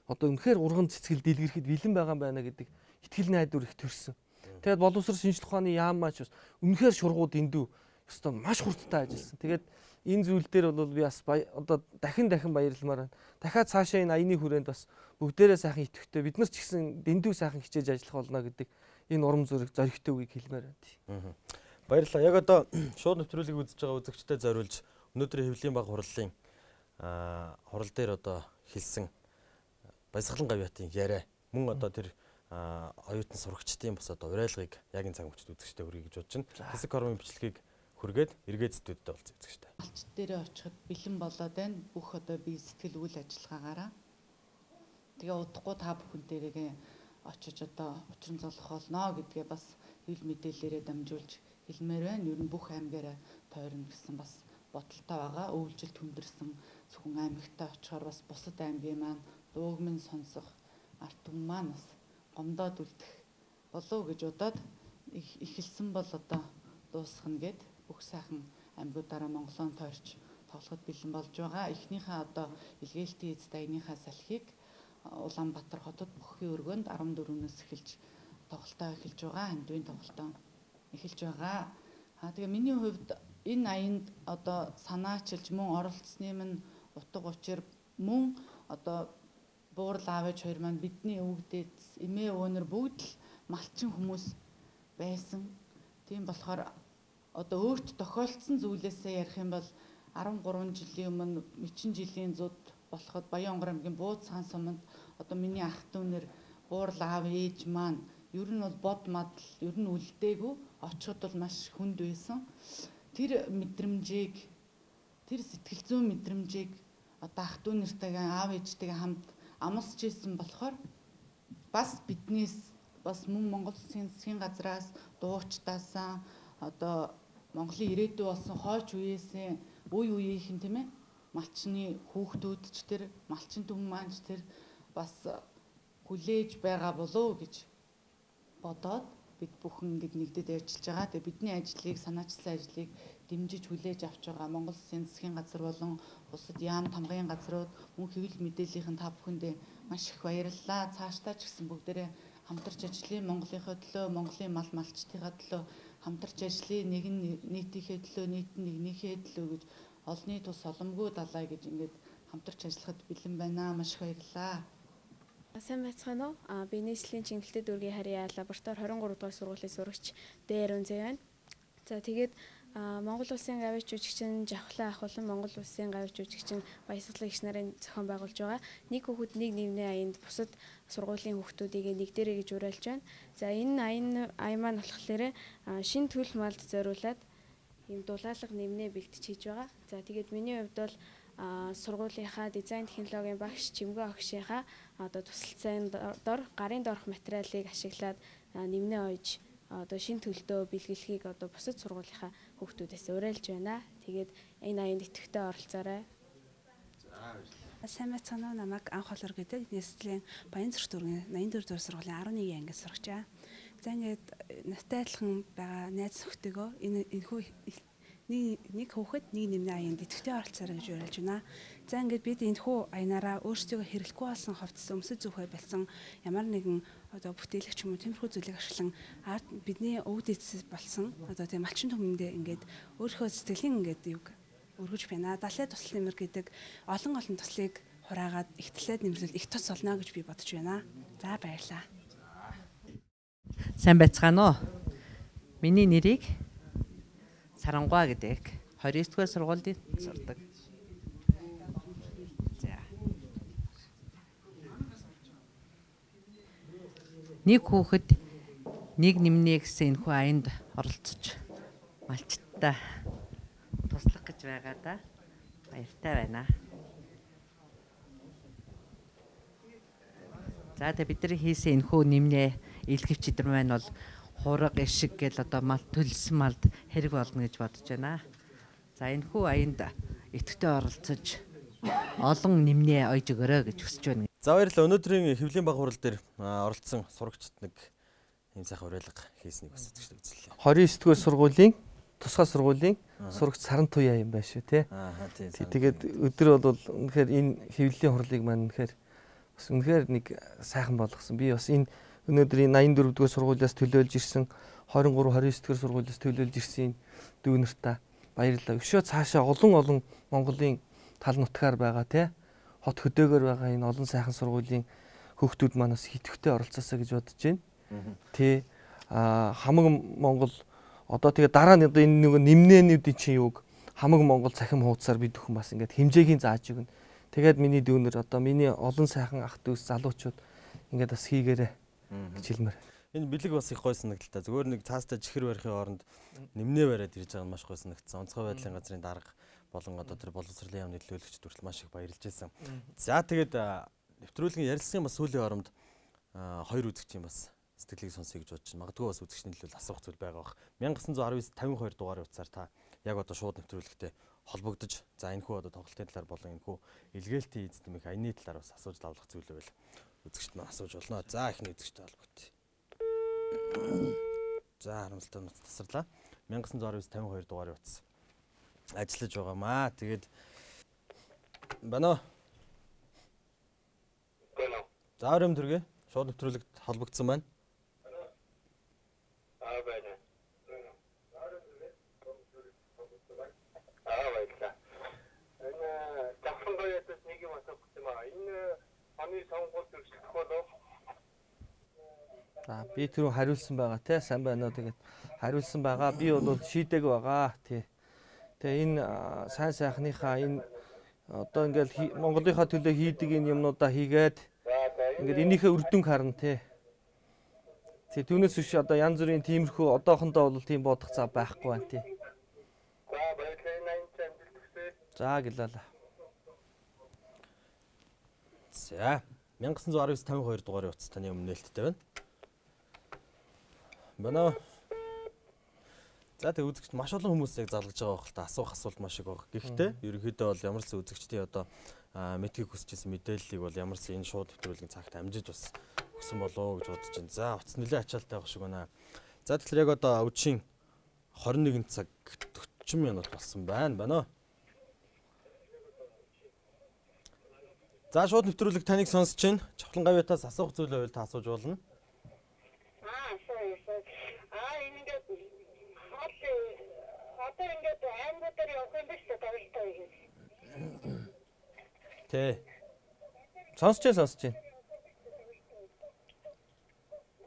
одоо үнэхээр урган цэцгэл дэлгэрхэд бэлэн байгаа юм байна гэдэг итгэл найдвар их төрсөн. Тэгээд боловсрол шинжлэх ухааны яам маань бас үнэхээр шургууд эндүү өстө маш хурдтай ажилласан. Тэгээд энэ зүйл дээр бол би бас одоо дахин баярламаар байна. Дахиад цаашаа энэ аяны хүрээнд бас бүгдээрээ сайхан идэвхтэй бид нар ч гэсэн дэндүү сайхан хичээж ажиллах болно гэдэг энэ урам зоригтой үгийг хэлмээр байна. Баярлалаа. Яг одоо шууд нэвтрүүлгийг үзэж байгаа үзэгчдэд зориулж өнөөдрийн хэвлийн баг хурлын хурал дээр одоо хэлсэн Баясгалан Гавьяатын яриа мөн одоо тэр оюутан сурагчдын бас одоо уриалгыг яг энэ цаг мөчид үзэгчдэд хүргэе гэж бодож байна. Хэсэг кормын бичлэгийг хүргээд эргээд зүтүүдэд болцсон үзэгчтэй. Алч дээрээ очиход бэлэн болоод байна. Бүх одоо бие сэтгэл үйл ажиллагаагаараа. Тэгээ удахгүй та бүхэн дээрээ очиж одоо учран золох болно гэдгээ бас хэл мэдээлэлээрээ дамжуулж хэлмээр байна. Ер нь бүх аймгаараа тойрно гэсэн бас бодолтой байгаа. Өвлжилт хүндэрсэн зөвхөн аймагтай очихоор бас бусад аймгийн маань дууг минь сонсох ард түмэн маань бас гомдоод үлдэх болов гэж удаад эхэлсэн бол одоо дуусгана гэд Бүх сайхан аймагуудаараа Монголон тойрч тоглоход бэлэн болж байгаа. Эхнийхээ одоо илгээлтийн эзэд аяныхаа салхийг Улаанбаатар хотод бүхий өргөнд 14-өөс эхэлж тоглолтоо эхэлж байгаа. Хандвийн тоглолтоо эхэлж байгаа. Тэгээ миний хувьд энэ аянд одоо санаачилж мөн оролцсны минь утга учир мөн одоо Буурал аав ээж хоёр маань бидний өвөг дээд эмээ өвөөнөр бүгд л малчин хүмүүс байсан. Тийм болохоор одоо өөрт тохиолдсон зүйлээсээ ярих юм бол 13 жилийн өмнө мэчин жилийн зуд болоход Баян-Онгор аймгийн Бууцхан суманд одоо миний ах дүүнэр Буурал аав ээж маань ер нь бол бод мадал ер нь үлдээгүй очиход бол маш хүнд байсан. Тэр мэдрэмжийг тэр сэтгэл зүйн мэдрэмжийг одоо ах дүү нартэйгээ аав ээжтэйгээ хамт амсч ирсэн болохоор бас биднээс бас мөн Монгол Улсын засгийн газраас дуучдаасаа одоо Монголын ирээдүй болсон хойч үеэсээ үе үеийнхэн тийм малчны хүүхдүүд ч тэр малчин түмэн маань ч тэр бас хүлээж байгаа болов уу гэж бодоод бид бүхэн ингэж нэгдэд ажиллаж байгаа. Тэгээ бидний ажлыг санаачилсан ажлыг дэмжиж хүлээж авч байгаа Монгол Улсын засгийн газар болон бусад яам тамгын газрууд мөн хэвлэл мэдээллийнхэн та бүхэндээ маш их баярлалаа. Цаашдаа ч гэсэн бүгдээрээ хамтарч ажиллая. Монголынхоо төлөө, Монголын мал малчдынхаа төлөө хамтарч ажиллая. Нэг нь нийтийнхээ төлөө, нийт нь нэгнийхээ төлөө гэж олонний тус соломгүй далай гэж ингээд хамтарч ажиллахад бэлэн байна. Маш их баярлалаа. Сайн байцгаана уу? Би нийслэлийн Чингэлтэй дүүргийн харьяа лаборатори 23 дугаар сургуулийн сурагч Дээрүнзээ байна. За тэгээд Монгол Улсын гавьяач жүжигчин Жавхлан ах болон Монгол Улсын гавьяач жүжигчин Баясгалан эгч нарын зохион байгуулж байгаа. Нэг хүүхэд нэг нэмнээ аянд бусад сургуулийн хүүхдүүдийг нэгдэрэй гэж уриалж байна. За энэ аян маань болохоор шин төл малд зориулаад ийм дулаалга нэмнээ бэлтэж хийж байгаа. За тэгээд миний хувьд бол сургуулийнхаа дизайн технологийн багш Чимгөө огшийнхаа одоо тусалцаанд дор гарын доорх материалыг ашиглаад нэмнээ ойж одоо шин төлдөө бэлгэлэхийг одоо бусад сургуулийнхаа хүүхдүүдээс уриалж байна. Тэгээд энэ аянд идэвхтэй оролцоорой. Сайн байцгаана уу? Намайг Анх Холор гэдэг нийслэлийн Баян-Зүрх дүүргийн 84 дугаар сургуулийн 11 ангид сурагч аа. За ингээд надтай адилхан байгаа найз нөхдөйгөө энэ энэхүү нэг хүүхэд нэг нэмнээ аянд идэвхтэй оролцоорой гэж уриалж байна. За ингээд бид энэхүү аянаараа өөрсдийгөө хэрэглэхгүй болсон хувцас өмсөж зүүхээ болсон ямар нэгэн одоо бүтээлэгч юм уу тиймэрхүү зүйлийг ашиглан арт бидний өвд эцэс болсон одоо тийм малчин түмэндээ ингээд өөрийнхөө сэтгэлийн ингээд юг өргөж байна. Далай тусал нэмэр гэдэг олон олон туслыг хураагаад ихтлээд нэмэрлэл их тус олно гэж би бодож байна. За баярлалаа. Сайн байцгаана уу? Миний нэрийг Сарангуа гэдэг. 29 дугаар сургуульд сурдаг. За. Нэг хүүхэд нэг нэмнээ гэсэн энэхүү аянд оролцож малчтаа туслах гэж байгаа да. Баяртай байна. За тэгээ бидний хийсэн энэхүү нэмнээ илгэвч эдэр маань бол хураг ишиг гэл одоо мал төлсөн малд хэрэг болно гэж бодож байна. За энэхүү аянд идэвхтэй оролцож олон нэмнээ ойж өгөөрэй гэж хүсэж байна. За баярлалаа. Өнөөдрийн хэвлэлийн баг хурал дээр оролцсон сурагчид нэг ийм сайхан уриалга хийснийг бас үзэгчид үзлээ. 29 дугаар сургуулийн тусгай сургуулийн сурагч Саран Туяа юм байна шүү тий. Тэгээд өдөр бол үнэхээр энэ хэвлэлийн хурлыг маань үнэхээр бас үнэхээр нэг сайхан болгосон. Би бас энэ өнөөдрийн 84 дугаар сургуулиас төлөөлж ирсэн 23 29 дугаар сургуулиас төлөөлж ирсэн дүүнэртээ баярлалаа. Өшөө цаашаа олон олон Монголын тал нутгаар байгаа тий хот хөдөөгөр байгаа энэ олон сайхан сургуулийн хүүхдүүд манаас идэвхтэй оролцоосоо гэж бодож байна. Тий хамаг Монгол одоо тэгээ дараа нь одоо энэ нөгөө нэмнээнүүдийн чинь юуг хамаг Монгол цахим хуудасаар бид бүхэн бас ингээд хэмжээгийн зааж өгнө. Тэгээд миний дүүнер одоо миний олон сайхан ах дүүс залуучууд ингээд бас хийгээрэй гэж хэлмээр. Энэ бэлэг бас их гой санагдлаа. Зүгээр нэг цаастай чихэр барихын оронд нэмнээ бариад ирж байгаа нь маш гой санагдсан. Онцгой байдлын газрын дарга болон одоо тэр боловсролын яамны төлөөлөгчд хүртэл маш их баярлж байсан. За тэгээд нэвтрүүлгийн ярилцлагын бас сүүлийн оронд хоёр үзэгчийн бас сэтгэлийг сонсъё гэж бодож байна. Магадгүй бас үзэгчний төлөө асуух зүйл байгаа бах. 1919 52 дугаарын утсаар та яг одоо шууд нэвтрүүлэгтээ холбогдож за энэхүү одоо тоглолтын талаар болон энэхүү илгээлтийн эз нэмэх аяны талаар бас асууж лавлах зүйл байвал үзэгчд маань асууж болно. За эхний үзэгчтэй холбогдъё. За харамсалтай нууц тасарлаа. 1919 52 дугаарын утас ажиллаж байгаамаа. Тэгээд байна уу? Байна. За өрөм төргий. Шууд нэвтрүүлэгт холбогдсон байна. Аа байна. Аа баярлалаа. Энэ давхан гоёдос нэг юм асуух юм аа. Энэ оны сонгуульд өрсөлдөх болов? За би түрүү хариулсан байгаа те, сайн байна уу тэгээд хариулсан байгаа. Би бол шийдэг байгаа тий. Тэгээ энэ сайн сайхныхаа энэ одоо ингээл Монголынхаа төлөө хийдэг энэ юмнуудаа хийгээд ингээд энийхээ үр дүнг харна тий. Тий, түүнээс биш одоо янз бүрийн тиймэрхүү одоохондоо бол тийм бодох зав байхгүй байна тий. За баярлалаа. 80 амжилт хүсье. За гэлээ. За 1919 52 дугаарын утас таны өмнө нээлттэй байна. Байна уу? За тэг үзэгчд маш олон хүмүүс яг залгаж байгаа байх л та, асуух асуулт маш их баг. Гэхдээ ерөнхийдөө бол ямар ч үзэгчдийн одоо мэдхийг хүсэж ирсэн мэдээллийг бол ямар ч энэ шууд нэвтрүүлгийн цагт амжиж бас өгсөн болов уу гэж бодож байна. За утас нэлээд ачаалтай байх шиг байна. За тэгэхээр яг одоо өвчийн 21 цаг 40 минут болсон байна. Байна уу? За шууд нэвтрүүлэг таныг сонсож байна. Чавлан гавьяатаас асуух зүйл байвал та асууж болно. Аа энэ ингээд одоо ингээд аймагуудаар явах юм биш үү тоглолтоо хийх. Тэ. Сонсож байна, сонсож байна.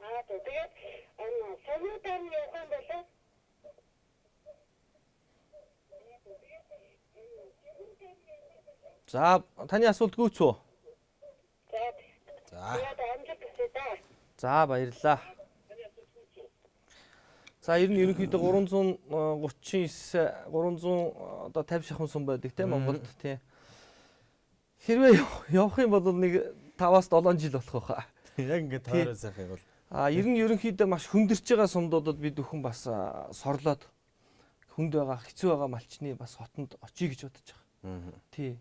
Аа тэгээд энэ сумуудаар нь явах юм болов? За таны асуулт гүйцүү. За. За. Тэгээд амжилт хүсье дээ. За баярлалаа. За ер нь ерөнхийдөө 339 300 одоо 50 шахам сум байдаг те Монголд тий. Хэрвээ явах юм бол нэг 5-аас 7 жил болох байхаа. Яг ингээд тойроо сайхан бол. А ер нь ерөнхийдөө маш хүндэрч байгаа сумдуудад бид бүхэн бас сорлоод хүнд байгаа хэцүү байгаа малчны бас хотонд очие гэж бодож байгаа. Тий.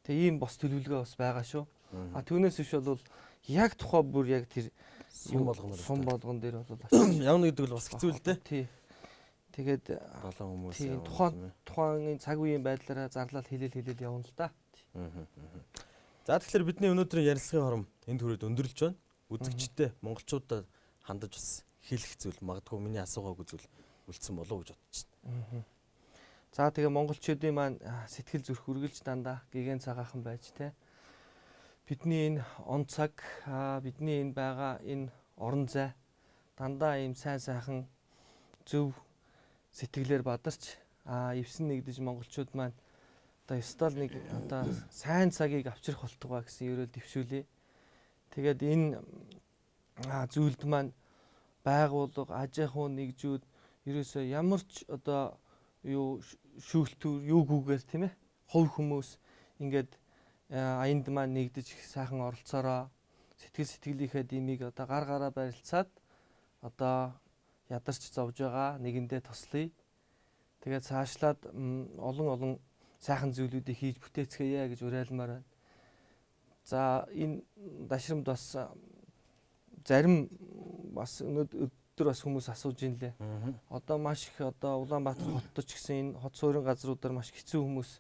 Тэгээ ийм бос төлөвлөгөө бас байгаа шүү. А түүнээс биш бол яг тухай бүр яг тэр сум болгоноор сум болгон дээр бол очиж явна гэдэг бол бас хэцүү л дээ. Тий. Тэгээд 7 хүмүүс тухайн цаг үеийн байдлаараа зарлал хэлэл явна л да. За тэгэхээр бидний өнөөдрийн ярилцлагын хором энд хүрээд өндөрлөж байна. Үзэгчдээ монголчуудад хандаж бас хэлэх зүйл магадгүй миний асуугаагүй зүйл үлдсэн болов уу гэж бодож байна. За тэгээ монголчуудын маань сэтгэл зүрх үргэлж дандаа гэгэн цагаахан байж те. Бидний энэ он цаг, бидний энэ байгаа энэ орон зай дандаа ийм сайн сайхан зөв сэтгэлээр бадарч эвсэн нэгдэж монголчууд маань одоо ёстой л нэг одоо сайн цагийг авчрах болтугай гэсэн ерөөл дэвшүүлье. Тэгээд энэ зүйлд маань байгууллага, аж ахуйн нэгжүүд ерөөсөө ямар ч одоо юу шүүлтүүр юугүйгээр тийм ээ хувь хүмүүс ингээд аянд маань нэгдэж сайхан оролцоороо сэтгэл сэтгэлийнхээ димийг одоо гар гараа барилцаад одоо ядарч зовж байгаа нэгэндээ туслая. Тэгээд цаашлаад олон олон сайхан зүйлүүдийг хийж бүтээцгээе гэж уриалмаар байна. За энэ дашрамд бас зарим бас өдөр бас хүмүүс асууж ин лээ. Одоо маш их одоо Улаанбаатар хотод ч гэсэн энэ хот суурин газруудаар маш хэцүү хүмүүс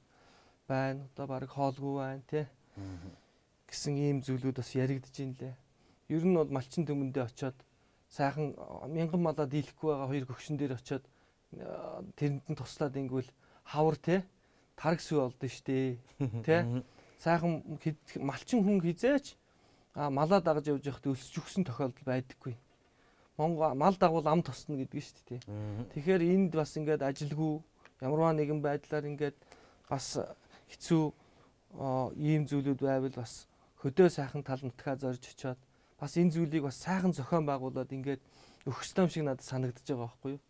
байна. Одоо бараг хоолгүй байна тий. Гэсэн ийм зүйлүүд бас яригдж ин лээ. Ер нь бол малчин төмөндөө очиод сайхан мянган малаа дийлэхгүй байгаа хоёр гөгшин дээр очиод тэрэнд нь туслаад ингүүл хавар тий тараг сүй олдно штэ тий. Сайхан малчин хүн хизээч малаа дагаж явж байхад өсөж өгсөн тохиолдол байдаггүй. Монгол мал дагуул ам тосно гэдэг нь шүү дээ. Тэгэхээр энд бас ингээд ажилгүй ямарваа нэгэн байдлаар ингээд бас хэцүү ийм зүйлүүд байвал бас хөдөө сайхан тал нутгаа зорж очиод бас энэ зүйлийг бас сайхан зохион байгуулад ингээд өгөх ёстой юм шиг надад санагдаж байгаа байхгүй юу.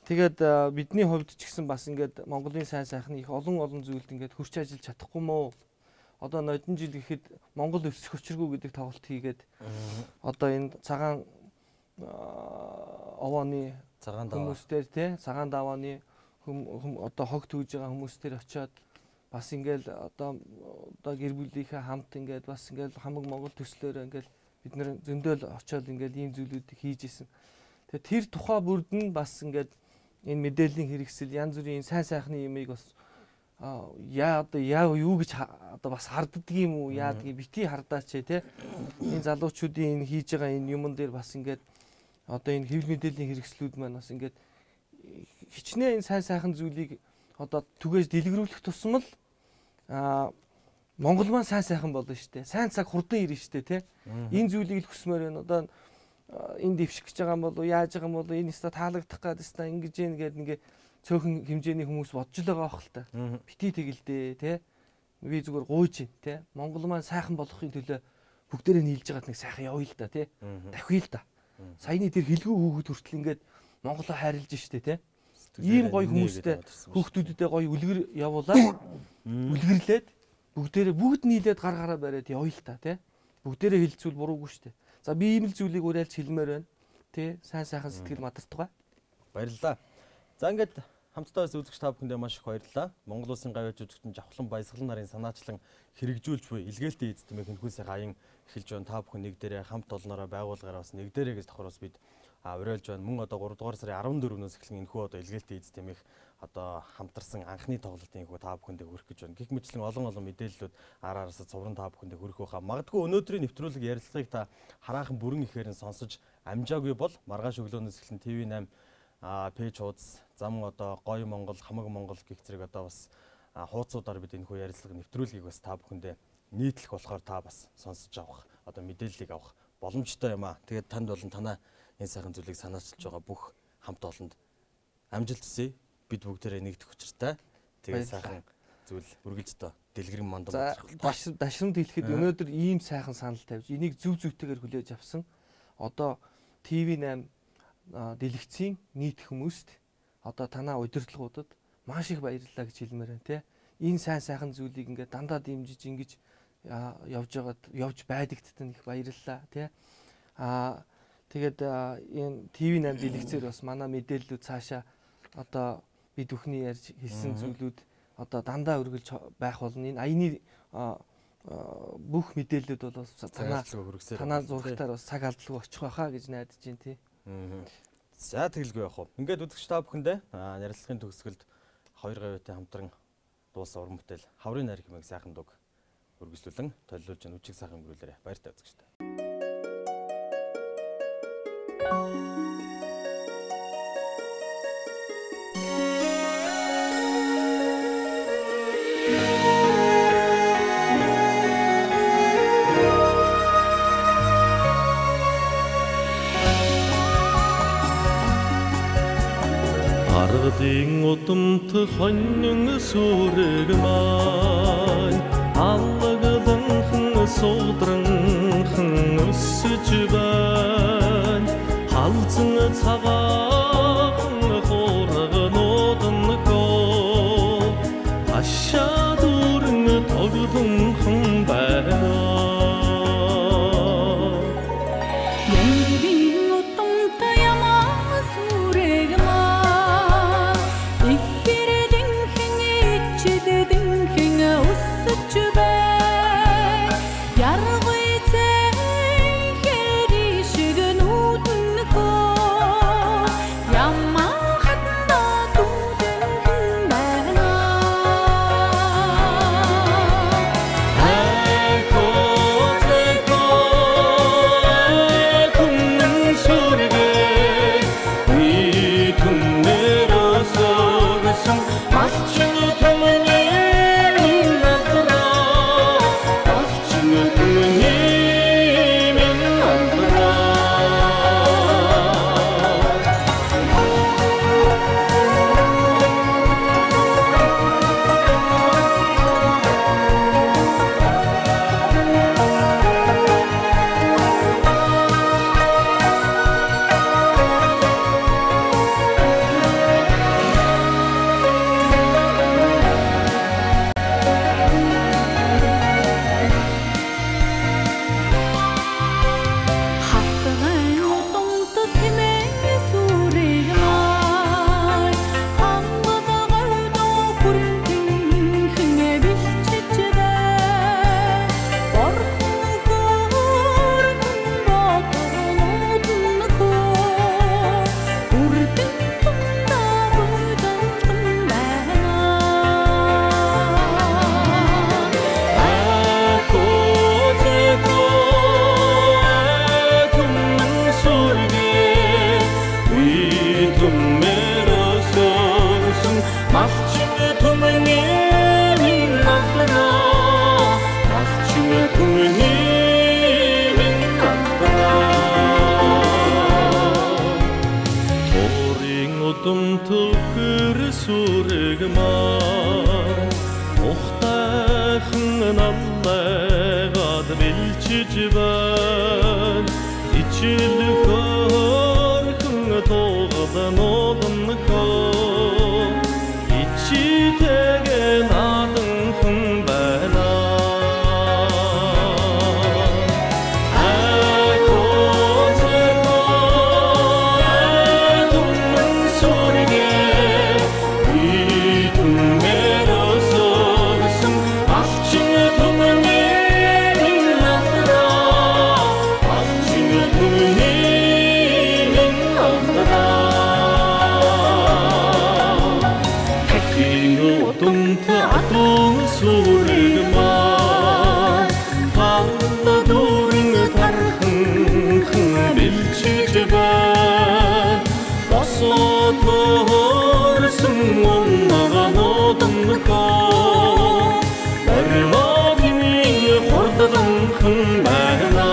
Тэгээд бидний хувьд ч гэсэн бас ингээд Монголын сайн сайхны их олон олон зүйлд ингээд хурц ажиллаж чадахгүй мөө. Одоо нодон жил гэхэд Монгол өсөх учиргүй гэдэг тоглолт хийгээд одоо энэ цагаан овооны цагаан даваа хүмүүстээр тий цагаан давааны одоо хог төвж байгаа хүмүүстээр очиод бас ингээл одоо гэр бүлийнхээ хамт ингээд бас ингээл хамаг Монгол төслөөр ингээл бид нэр зөндөөл очиод ингээл ийм зүйлүүдийг хийж исэн. Тэгээ тэр тухай бүрд нь бас ингээд Энэ мэдээллийн хэрэгсэл янз бүрийн сайн сайхны юмыг бас яа одоо яа юу гэж одоо бас харддаг юм уу яадгийг бити хардаач те. Энэ залуучуудын энэ хийж байгаа энэ юмн дээр бас ингээд одоо энэ хэвлэл мэдээллийн хэрэгслүүд маань бас ингээд хичнээн энэ сайн сайхан зүйлийг одоо түгээж дэлгэрүүлэх тусам л Монгол маань сайн сайхан болно шүү дээ. Сайн цаг хурдан ирнэ шүү дээ, тэ. Энэ зүйлийг л хүсмээр байна. Одоо энэ дэвших гэж байгаа юм болов яаж байгаа юм болов энэ өста таалагдах гад өста ингэж гин гээд ингээ цөөхөн хэмжээний хүмүүс бодж л байгаа бох л та. Бити тэгэлдээ, тэ. Би зүгээр гуйж гин, тэ. Монгол маань сайхан болохын төлөө бүгдээрээ нийлж байгаад нэг сайхан явъя л да, тэ. Давхия л да. Саяны тэр хилгүү хүүхэд хүртэл ингээд Монголоо хайрлаж штэ, тэ. Ийм гоё хүмүүстэй хүүхдүүдэдээ гоё үлгэр явуулаад үлгэрлээд бүгдээрээ бүгд нийлээд гар гараа бариад явъя л та тий. Бүгдээрээ хилцүүл буруугүй шүү дээ. За би ийм л зүйлийг уриалж хэлмээр байна. Тий. Сайн сайхан сэтгэл мадартугай. Баярлалаа. За ингээд хамтдаа байсан үзэгч та бүхэндээ маш их баярлалаа. Монгол Улсын гавьяа жүжигчин Жавхлан Баясгалан нарын санаачлан хэрэгжүүлж буй илгээлтийн эз тэмээх энэхүү сайхан аян эхэлж байна. Та бүхэн нэг дээрээ хамт олноороо байгууллагаараа бас нэг дээрээ гэж давхар бас бид уриалж байна. Мөн одоо 3 дугаар сарын 14-өөс эхлэн энэхүү одоо илгээлтийн эз тэмээх одоо хамтарсан анхны тоглолтын энэхүү та бүхэндээ хүрэх гэж байна. Гэх мэтлэн олон олон мэдээллүүд ар араасаа цувран та бүхэндээ хүрэх байхаа. Магадгүй өнөөдрийн нэвтрүүлэг ярилцлагыг та хараахан бүрэн ихээр нь сонсож амжаагүй бол маргааш өглөөнөөс эхлэн TV8 пэйж хуудас зам одоо гоё Монгол, хамаг Монгол гэх зэрэг одоо бас хуудасуудаар бид энэхүү ярилцлага нэвтрүүлгийг бас та бүхэндээ нийтлэх болохоор та бас сонсож авах одоо мэдээллийг авах боломжтой юм аа. Тэгээд танд болон танай энэ сайхан зүйлийг санаачилж байгаа бүх хамт олонд амжилт хүсье. Бид бүгдээрээ нэгдэх учиртай. Тэгээд сайхан зүйл үргэлж одоо дэлгэрэн мандан бадрах. Дашрамд хэлэхэд өнөөдөр ийм сайхан санал тавьж энийг зөв зөвтэйгээр хүлээж авсан. Одоо TV8 дэлгэцийн нийт хүмүүст одоо танаа удирдлагуудад маш их баярлалаа гэж хэлмээр байна те. Энэ сайн сайхан зүйлийг ингээд дандаа дэмжиж ингэж явж байгаад явж байдагтд нь их баярлалаа те. Тэгээд энэ TV8 дэлгэцээр бас манай мэдээллүүд цаашаа одоо бид бүхний ярьж хэлсэн зүйлүүд одоо дандаа үргэлж байх болно. Энэ аяны бүх мэдээллүүд бол танаа зурагтаар бас цаг алдалгүй очих байхаа гэж найдаж байна тий. За тэгэлгүй явах уу. Ингээд үзэгч та бүхэндээ ярилцлагын төгсгөлд хоёр гавьяатай хамтран дуусан уран бүтээл Хаврын найр хэмээх сайхан дууг үргэлжлүүлэн толиулж энэ үчиг сайхан өнгөрүүлээрэ. Баяртай үзэгчдээ. Аргадын удамт хонин сүрэг маань аллагланхан суудранхан өсөж байна. Халзан цагаахан хургнууднакоо ашаа дүүрэн тоглонхан байна. Илчиж байна. Босоод хөрсөн унагануудынхоо баримтын хурдланхан байна.